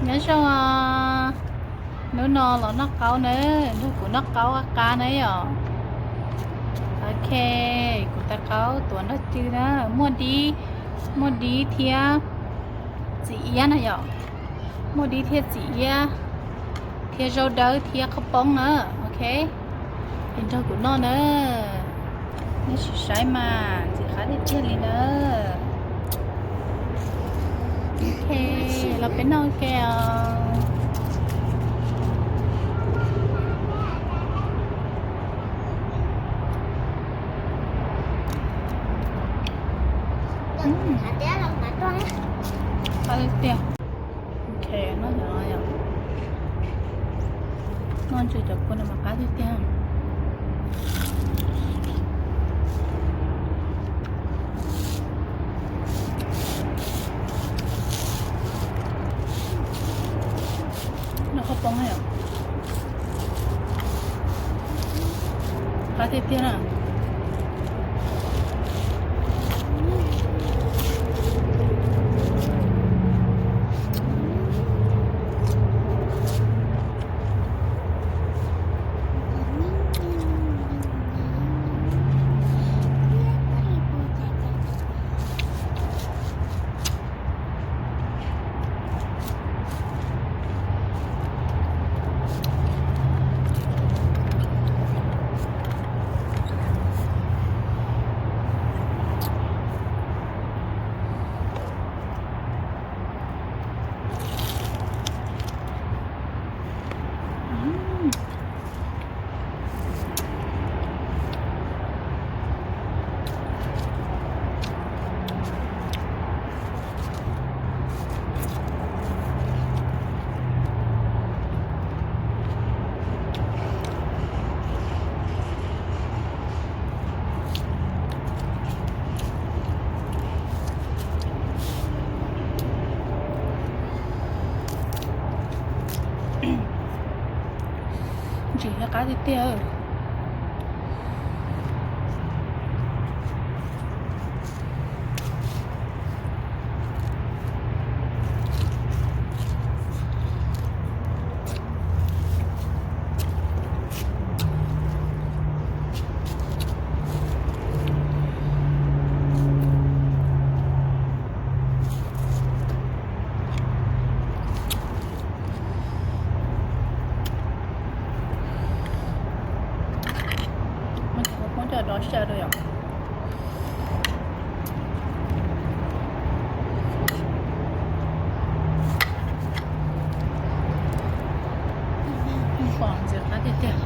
Nyob zoo os, hnub no los noj qaub na, nrog kuv noj qaub qab qab na yom. Ok, kuv tais qaub tuav nrog cw na, muaj dib, muaj dib thiab txiv iab na yom. Muaj dib thiab txiv iab, thiab zaub dawb thiab qhaub poob na. Ok, es nrog kuv noj na. Nej sim saib mas, ntxim qab tiag tiag li na. Ok, los peb noj ke os. Qab tiag tiag. Ok, noj cov no yom. Noj ntshe cov kua no mas qab tiag tiag. Noj qhaub poob yom. Qab tiag tiag na. Ntsim qab tiag tiag. Muab cov kua poob coj dov sij rau yom. Ntxim qab tiag tiag.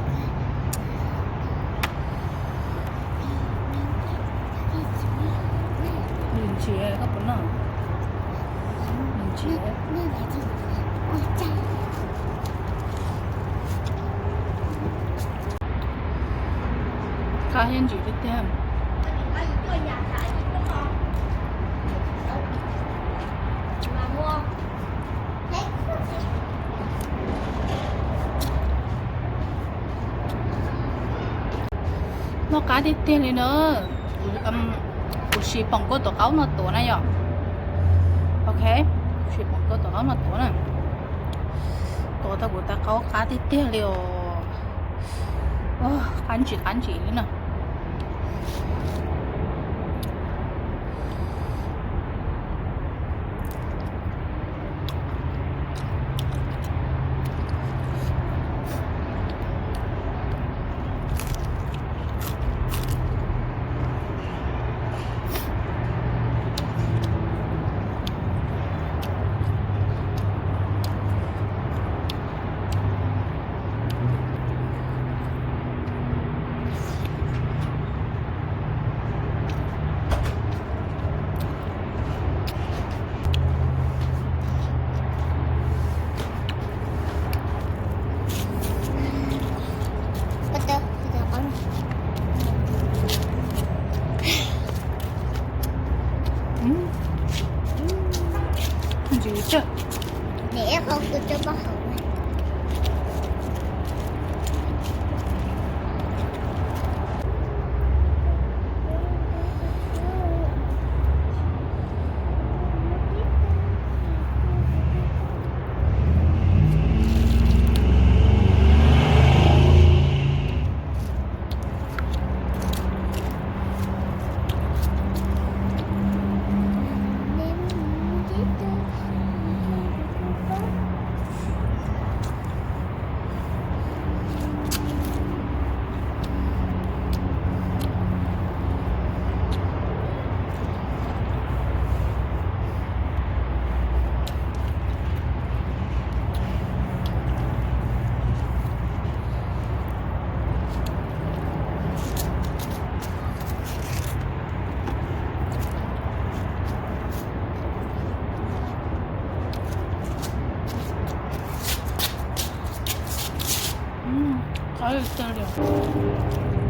Nws ntsim, koj puas noj? Nws ntsim. Qab thiab ntsim tiag tiag. Noj qab tiag tiag li na. Kuv sim poom kua tuav qaub no tuav na yom. Ok, kuv sim poom kua tuav qaub no tuav na. Tuav tau kuv tais qaub qab tiag tiag li os. Qab ntsim qab ntsim li na. Ntsim tiag. Tawg li os.